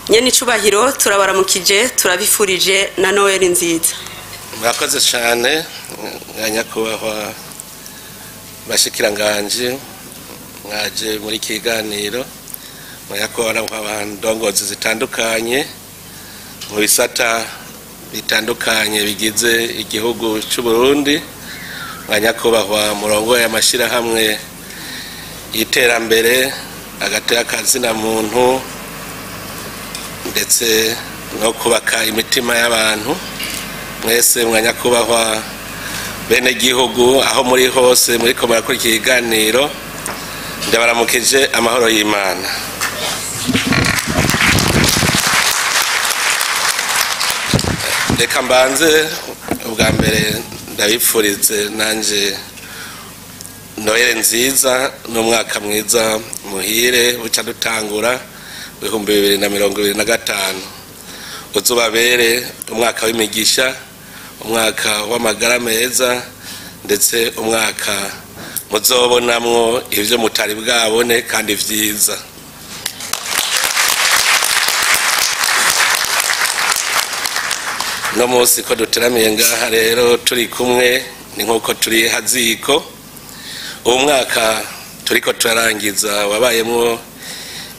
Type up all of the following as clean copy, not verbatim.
Nyene icubahiro, turabaramukije, turabifurije na Noel nziza. Murakoze cyane, nyakubahwa bashikiranganje mwaje muri kiganiro, nyakubahwa ndongozi zitandukanye mu bisata bitandukanye bigize igihugu cy'u Burundi, nyakubahwa murongo y'amashirahamwe y'iterambere agateka kazina muntu ndetse no kubaka imitima y'abantu, mwese mwanyakubahwa bene gihugu aho muri hose muri ko murakora ikiganiro, ndabaramukije amahoro y'Imana. Reka mbanze ubwa mbere ndabipfurize nanje Noel nziza n'umwaka mwiza muhire buca dutangura 2025, uzubabere umwaka w'imigisha, umwaka w'amagara meza, ndetse umwaka muzobonamwo ivyo mutari bwabone kandi vyiza. No munsi ko duteramiye ngaha rero turi kumwe ni nkuko turi haziko. Uwo mwaka turiko turarangiza wabayemwo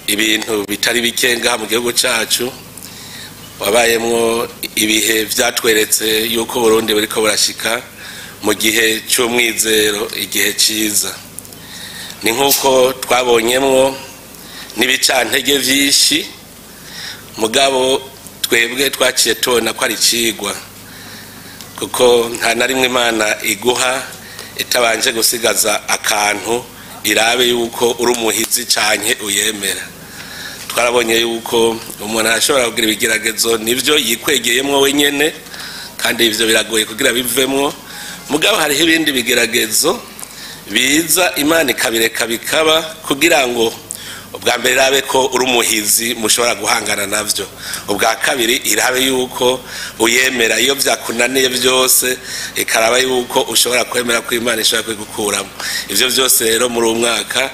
ibintu bitari bike ngaha mu gihugu cacu, wabayemwo ibihe vyatweretse yuko Burundi buriko burashika mu gihe cy'umwizero, igihe ciza. Ni nkuko twabonyemwo n'ibicantege vyinshi, mugabo twebwe twaciye tubona ko ari cigwa, kuko nta na rimwe Imana iguha itabanje gusigaza akantu irabe yuko uri umuhizi canke uyemera. Twarabonye yuko umuntu ashobora kugira ibigeragezo nivyo yikwegeyemwo wenyene, kandi ivyo biragoye kugira bivemwo, mugabo hariho ibindi bigeragezo biza Imana ikabireka bikaba kugira ngo ubwa mbere irabe ko uri umuhizi mushobora guhangana navyo, ubwa kabiri irabe yuko uyemera iyo vyakunaniye vyose, ikaraba yuko ushobora kwemera ko Imana ishobora kwigukuramo. Ivyo vyose rero muri uwo mwaka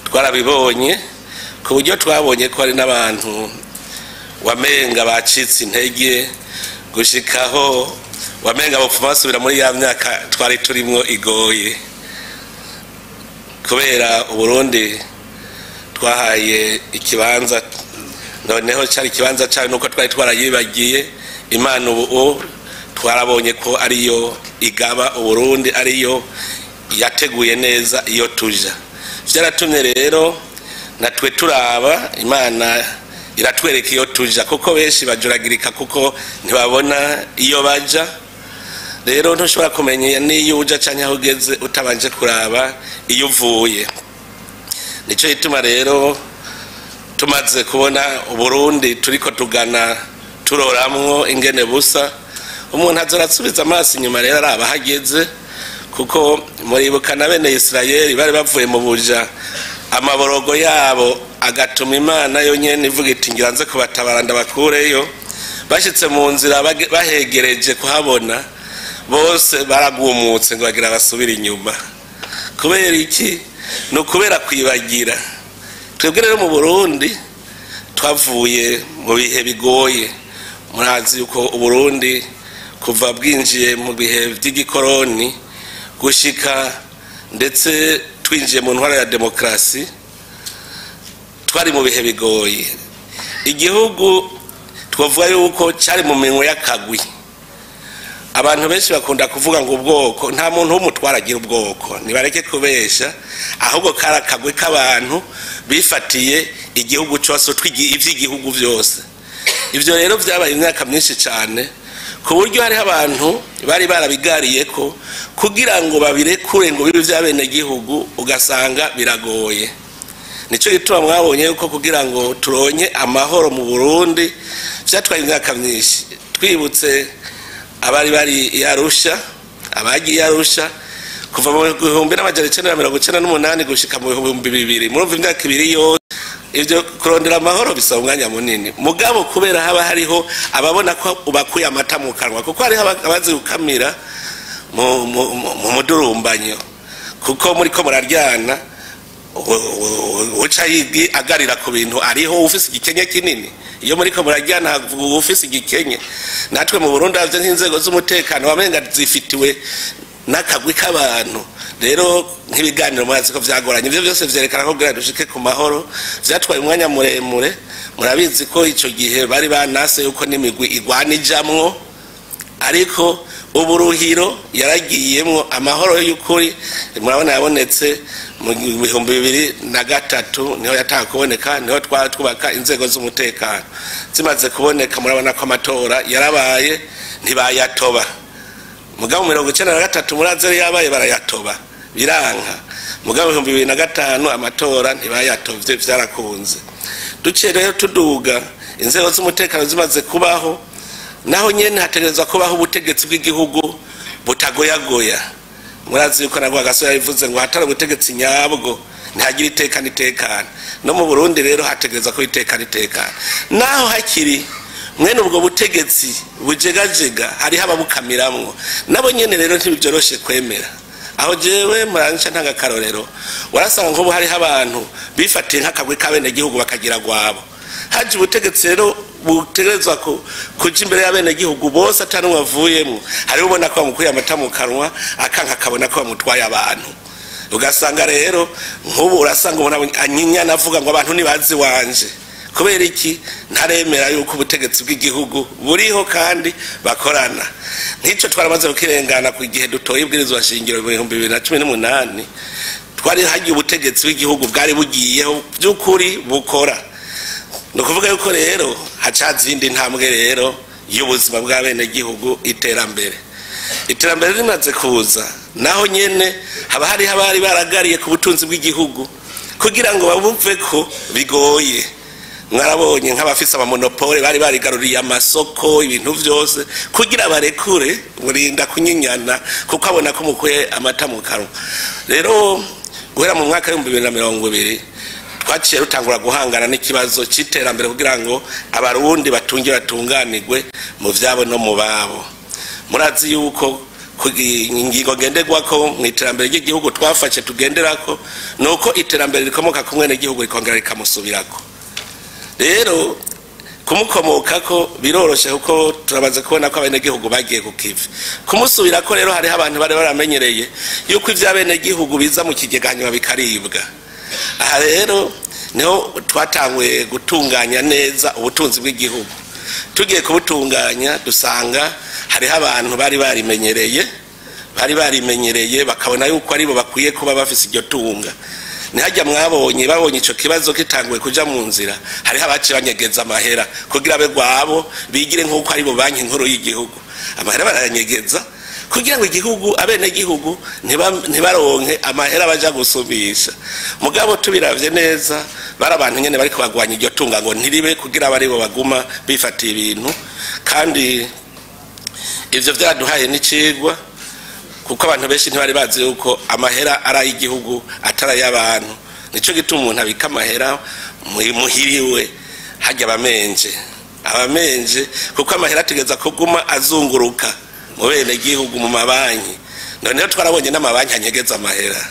twarabibonye, ku buryo twabonye ko hari n'abantu wamenga bacitse intege gushikaho wamenga bopfuma basubira muri ya myaka twari turimwo igoye, kubera Uburundi twahaye ikibanza, noneho cari ikibanza cari nuko twari twarayibagiye. Imana ubu twarabonye ko ariyo igaba Uburundi, ariyo yateguye neza iyo tuja. Vyaratumye rero natwe turaba Imana iratwereka iyo tuja, kuko benshi bajuragirika kuko ntibabona iyo baja. Rero ntushobora kumenya n'iyo uja canke aho ugeze utabanje kuraba iyo uvuye. Nico gituma rero tumaze kubona Uburundi turiko tugana turoramwo ingene busa, umuntu azorasubiza amaso inyuma rero araba hageze, kuko muribuka na bene Isirayeli bari bavuye mu buja, amaborogo yabo agatuma Imana yonyene ivuga iti ngira nze kubatabara ndabakureyo. Bashitse mu nzira bahegereje kuhabona bose baragumutse ngo bagira basubire inyuma. Kubera iki? Ni ukubera kwibagira. Twebwe rero mu Burundi twavuye mu bihe bigoye. Murazi yuko Uburundi kuva bwinjiye mu bihe vy'igikoroni gushika ndetse twinjiye mu ntwara ya demokrasi, twari mu bihe bigoye. Igihugu twavuga yuko cari mu minwe y'akagwi. Abantu benshi bakunda kuvuga ngo ubwoko, nta muntu w'umutwara agira ubwoko, nibareke kubesha, ahubwo kari akagwi k'abantu bifatiye igihugu cose, ivy'igihugu vyose. Ivyo rero vyabaye imyaka myinshi cane, ku buryo hariho abantu bari barabigariye ko kugira ngo babirekure ngo bibe ivy'abenegihugu, ugasanga biragoye. Nico gituma mwabonye yuko kugira ngo turonke amahoro mu Burundi vyatwaye imyaka myinshi. Twibutse abari bari i Arusha, abagiye Arusha kuva mu 1998 gushika mu 2000, murumva imyaka ibiri yose. Ivyo kurondera amahoro bisaba umwanya munini, mugabo kubera haba hariho ababona ko ubakuye amata mu kanwa, kuko hariho abazi gukamira mu mudurumbanyo, kuko muri ko muraryana Uca agarira ku bintu ariho ufise igikenye kinini. Iyo muriko murajyana ufise igikenye. Natwe mu Burundi havyo nk'inzego z'umutekano wamenga zifitiwe n'akagwi k'abantu. Rero nk'ibiganiro murazi ko vyagoranye, ivyo byose vyerekana ko kugira dushike ku mahoro vyatwaye umwanya muremure. Murabizi ko ico gihe bari banase yuko n'imigwi igwana ijamwo, ariko uburuhiro yaragiyemwo amahoro y'ukuri. Murabona yabonetse mu 2003, niho yatanga kuboneka, niho twubaka inzego z'umutekano. Zimaze kuboneka murabona ko amatora yarabaye, ntibayatoba. Mugabo 93 muraze yabaye barayatoba biranka. Mugabo 2005 amatora ntibayatovye, vyarakunze. Duciye rero tuduga, inzego z'umutekano zimaze kubaho, naho nyene hategerezwa kubaho ubutegetsi bw'igihugu butagoyagoya. Murazi yuko nagwa gasore yabivuze ngo hatari ubutegetsi nyabwo ntihagira iteka n'itekana. No mu Burundi rero hategerezwa kuba iteka n'itekana. Naho hakiri mwene ubwo butegetsi bujegajega, hariho ababukamiramwo nabo nyene. Rero ntibivyoroshe kwemera. Aho jewe muranca ntanga karorero, warasanga nk'ubu hariho abantu bifatiye nk'akagwi k'abenegihugu bakagira gwabo. Haje ubutegetsi rero butegerezwa kuja imbere y'abenegihugu bose ata n'umwe avuyemwo, hariho ubona ko bamukuye amata mu kanwa, akanka akabona ko bamutwaye abantu. Ugasanga rero nk'ubu urasanga umuntu anyinyana avuga ngo abantu ntibazi wanje. Kubera iki? Ntaremera yuko ubutegetsi bw'igihugu buriho kandi bakorana. Nk'icyo twaramaze kukirengana ku gihe dutoye ibwirizwa shingiro mu 2018, twari hagiye ubutegetsi bw'igihugu bwari bugiyeho by'ukuri bukora. Ni ukuvuga yuko rero haca izindi ntambwe rero y'ubuzima bw'abenegihugu, iterambere. Iterambere rimaze kuza, naho nyene haba hariho abari baragariye ku butunzi bw'igihugu kugira ngo babumve ko bigoye. Mwarabonye nk'abafise amamonopole bari barigaruriye amasoko, ibintu vyose, kugira barekure murinda kunyinyana kuko abona ko mukuye amata mu kanwa. Rero guhera mu mwaka w'ibihumbi bibiri na mirongo ibiri twaciye rutangura guhangana n'ikibazo c'iterambere kugira ngo abarundi batunge batunganirwe mu vyabo no mu babo. Murazi yuko ingingo ngenderwako mu iterambere ry'igihugu twafashe tugenderako nuko iterambere rikomoka ku mwenegihugu rikongera rikamusubirako. Rero kumukomokako biroroshe kuko turamaze kubona ko abenegihugu bagiye ku kivi. Kumusubirako rero hariho abantu bari baramenyereye yuko ivy'abenegihugu biza mu kigega hanyuma bikaribwa. Aha rero niho twatanguye gutunganya neza ubutunzi bw'igihugu. Tugiye kubutunganya dusanga hariho abantu bari barimenyereye bakabona yuko aribo bakwiye kuba bafise iryo tunga. Nihajya mwabonye babonye ico kibazo kitanguye kuja mu nzira, hariho abaciye banyegeza amahera kugira abe gwabo bigire nk'uko aribo banki nkuru y'igihugu. Amahera barayanyegeza kugira ngo igihugu abenegihugu ntibaronke amahera baja gusubisha. Mugabo tubiravye neza bari abantu nyene bariko bagwanya iryo tunga ngo ntiribe kugira abaribo baguma bifatiye ibintu. Kandi ivyo vyaduhaye n'icigwa kuko abantu benshi ntibari bazi yuko amahera ari ay'igihugu atari ay'abantu. Nico gituma umuntu abika amahera muhiriwe hajya abamenje, kuko amahera ategeza kuguma azunguruka mu benegihugu mu mabanki. Noneho twarabonye n'amabanki anyegeza amahera.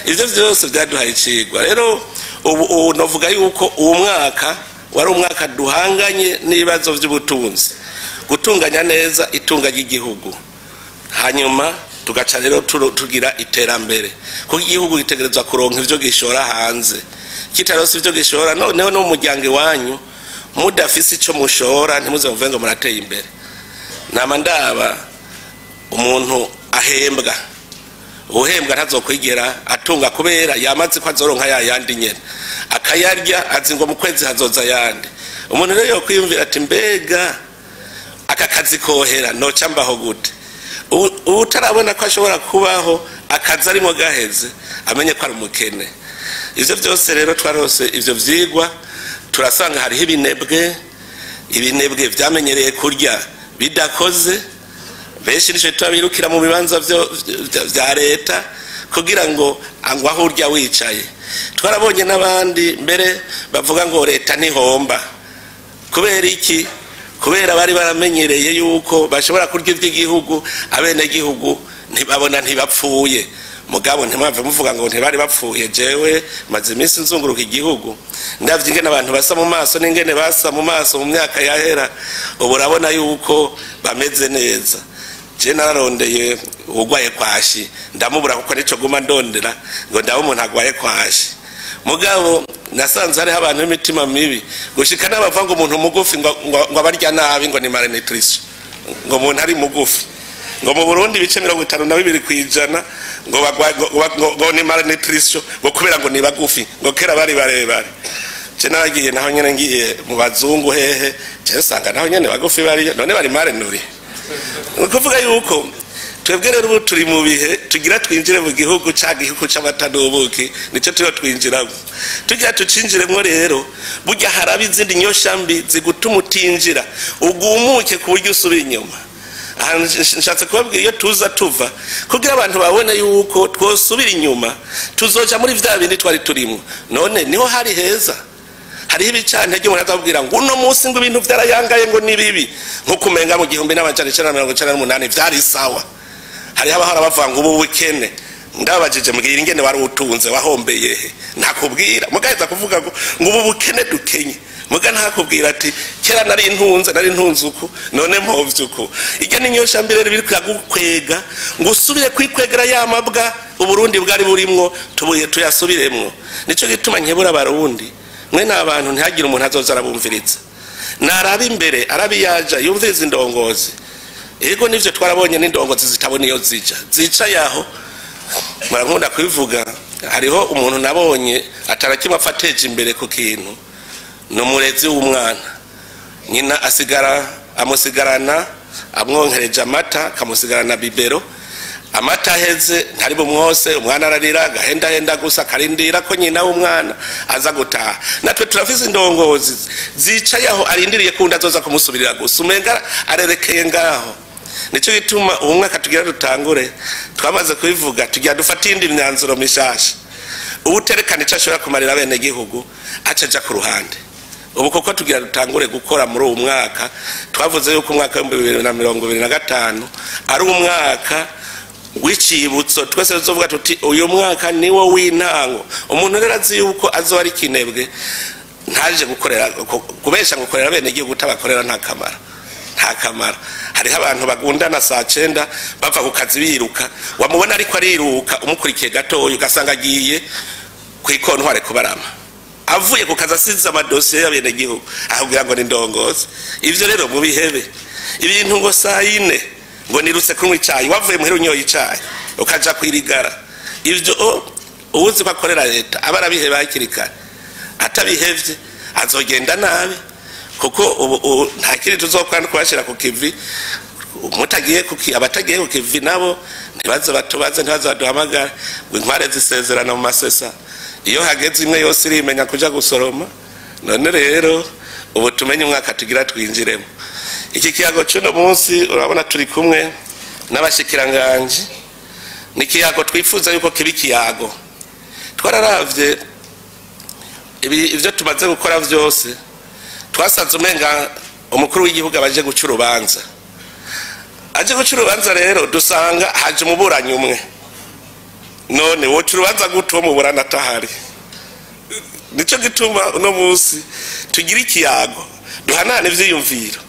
Ivyo vyose vyaduhaye icigwa. Rero ubu novuga yuko uwo mwaka wari umwaka duhanganye n'ibibazo vy'ubutunzi, gutunganya neza itunga ry'igihugu, hanyuma tugaca rero tugira iterambere, kuko igihugu gitegerezwa kuronka ivyo gishora hanze. Kitarose ivyo gishora, noneho no mu muryango iwanyu mudafise ico mushora ntimuze muvuge ngo murateye imbere. Nama ndaba umuntu ahembwa, uhembwa ntazokwigera atunga kubera yamaze ko azoronka ya yandi nyene, akayarya azi ngo mu kwezi hazoza yandi. Umuntu rero yokwiyumvira ati mbega aka kazi kohera noca mbaho gute? Utarabona ko ashobora kubaho akazi arimo gaheze amenye ko ari umukene. Ivyo vyose rero twarose ivyo vyigwa, turasanga hariho ibinebwe vyamenyereye kurya bidakoze. Benshi nico twabirukira mu bibanza vya leta kugira ngo aho urya wicaye. Twarabonye n'abandi mbere bavuga ngo leta ntihomba. Kubera iki? Kubera bari baramenyereye yuko bashobora kurya ivy'igihugu, abenegihugu ntibabona ntibapfuye. Mugabo ntimwave muvuga ngo ntibari bapfuye. Jewe maze iminsi nzunguruka igihugu, ndavye ingene abantu basa mu maso n'ingene basa mu maso mu myaka yahera, ubu urabona yuko bameze neza. Je nararondeye uwugwaye kwashi ndamubura, kuko nico guma ndondera ngo ndabe umuntu agwaye kwashi. Mugabo nasanze hariho abantu b'imitima mibi, gushika n'abava ngo umuntu mugufi ngo abarya nabi, ngo ni malnutrition, ngo umuntu ari mugufi, ngo mu Burundi ibice 52% ngo ngo ni malnutrition, ngo kubera ngo ni bagufi, ngo kera bari barebare. Je naragiye naho nyene, ngiye mu bazungu hehe, je nsanga naho nyene bagufi bariyo, none bari malnourris. Ni ukuvuga yuko twebwe rero ubu turi mu bihe tugira twinjire mu gihugu ca gihugu c'amata n'ubuki, nico turiho twinjiramo, tugira tucinjiremwo. Rero burya haraba izindi nyosha mbi zigutuma utinjira, ugumuke ku buryo usubira inyuma. Aha nshatse kubabwira iyo tuza tuva, kugira abantu babone yuko twosubira inyuma tuzoja muri vya bindi twari turimwo. None niho hari heza? Hariho ibicantege umuntu azabwira ngo uno munsi ngo ibintu vyarayangaye, ngo ni bibi, nkuko umenga mu 1998 vyari sawa. Hariho abahora bavuga ngo ubu bukene, ndababajije, mbwira ingene wari utunze, wahombeye he? Ntakubwira. Mugaheza kuvuga ngo ubu bukene dukenye, muga ntakubwira ati kera nari ntunze, nari ntunze uku, none mpomvye uku. Irya ni nyosha mbere rero biri kugukwega ngo usubire kwikwegera ya mabwa Uburundi bwari burimwo, tubuye tuyasubiremwo. Nico gituma nkebura Abarundi mwe n'abantu, ntihagire umuntu azoza arabumviriza, naraba imbere, arabiyaja, yumviriza indongozi. Ego nivyo, twarabonye n'indongozi zitabona iyo zija, zicaye aho. Murankunda kubivuga, hariho umuntu nabonye atarakimwe afateje imbere ku kintu, ni umurezi w'umwana. Nyina asigara amusigarana amwonkereje amata, akamusigarana biberon, amata aheze ntari bumwose, umwana ararira, agahendahenda gusa, akarindira ko nyina w'umwana aza gutaha. Natwe turafise indongozi zicaye aho, arindiriye kundi azoza kumusubirira gusa, umenga arerekeye ngaho. Nicyo gituma ubu mwaka tugira dutangure, twamaze kubivuga, tugira dufate iyindi myanzuro mishasha. Uwuterekana icyo ashobora kumarira bene gihugu aca aja ku ruhande ubu, kuko tugira dutangure gukora muri uwu mwaka. Twavuze yuko umwaka w'2025 ari umwaka w'icibutso, twese tuzovuga tuti uyu mwaka niwo w'intango. Umuntu rero azi yuko azoba ari kinebwe, ntaje gukorera, kubesha ngo ukorera bene gihugu utabakorera, nta kamaro, nta kamaro. Hariho abantu bagundana saa 9 bava ku kazi biruka, wamubona ariko ariruka, umukurikiye gatoya ugasanga agiye ku ikontware kubarama, avuye ku kazi, asize amadosiye y'abenegihugu, akubwira ngo ni ndongozi. Ivyo rero mubihebe. Ibintu ngo saa 4 ngo nirutse kunywa icayi, wavuye muhira unyoye icayi ukaja kwirigara, ivyo uwuzi ko akorera leta aba arabiheba hakiri kare. Atabihevye azogenda nabi, kuko ubu nta kindi tuzokora no kubashira ku kivi. Mutagiye kuki, abatagiye ku kivi nabo ntibaze batubaze, ntibaze baduhamagara. Ngo inkware zisezerana mu masesa, iyo hageze imwe yose irimenya kuja gusoroma. None rero ubu tumenye umwaka tugira twinjiremo. Iki kiyago c'uno munsi, urabona turi kumwe n'abashikiranganji, ni ikiyago twifuza yuko kiba ikiyago. Twararavye ivyo tumaze gukora vyose, twasanze umenga umukuru w'igihugu abaje guca urubanza. Aje guca urubanza rero, dusanga haje umuburanyi umwe. None woca urubanza gute uwo muburana atahari? Nico gituma uno munsi tugira ikiyago, duhanane ivyiyumviro,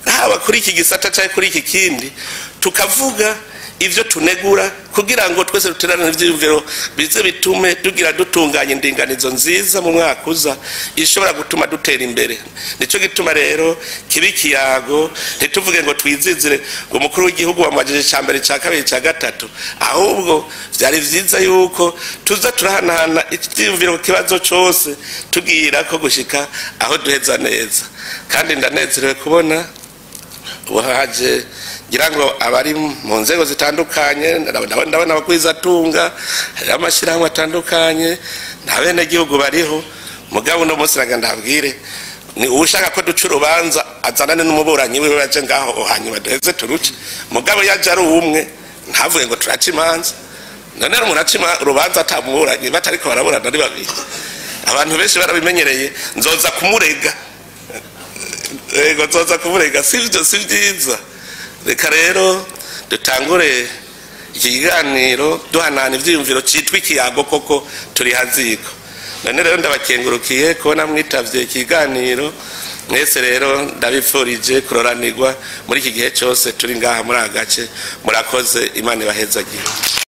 haba kuri iki gisata cyangwa kuri iki kindi, tukavuga ivyo tunegura, kugira ngo twese duterane ivyiyumviro bize bitume tugira dutunganya indinganizo nziza mu mwaka uza, ishobora gutuma dutera imbere. Nico gituma rero kiba ikiyago, ntituvuge ngo twizizire ngo umukuru w'igihugu wamubajije icya mbere, icya kabiri, icya gatatu. Ahubwo vyari vyiza yuko tuza turahanahana ivyiyumviro ku kibazo cose, tugira ko gushika aho duheza neza. Kandi ndanezerewe kubona ubu haje, ngira ngo abari mu nzego zitandukanye, ndabona abagwizatunga, hariho amashyirahamwe atandukanye, nta benegihugu bariho. Mugabo uno munsi naga ndabwire, ni ushaka ko duca urubanza azanane n'umuburanyi wiwe, baje ngaho, hanyuma duheze turuce. Mugabo yaje ari umwe, ntavuge ngo turaca imanza. None rero umuntu aca urubanza atamuburanyi, batariko baraburana ari babiri? Abantu benshi barabimenyereye, nzoza kumurega. Ego, nzoza kumurega. Sivyo, si vyiza. Reka rero dutangure Iki kiganiro duhanahana ivyiyumviro citwa ikiyago koko turi haziko. None rero ndabakengurukiye kubona mwitavye ikiganiro mwese. Rero ndabipfurije kuroranirwa muri iki gihe cyose turi ngaha muri aka gace. Murakoze, Imana ibahezagire.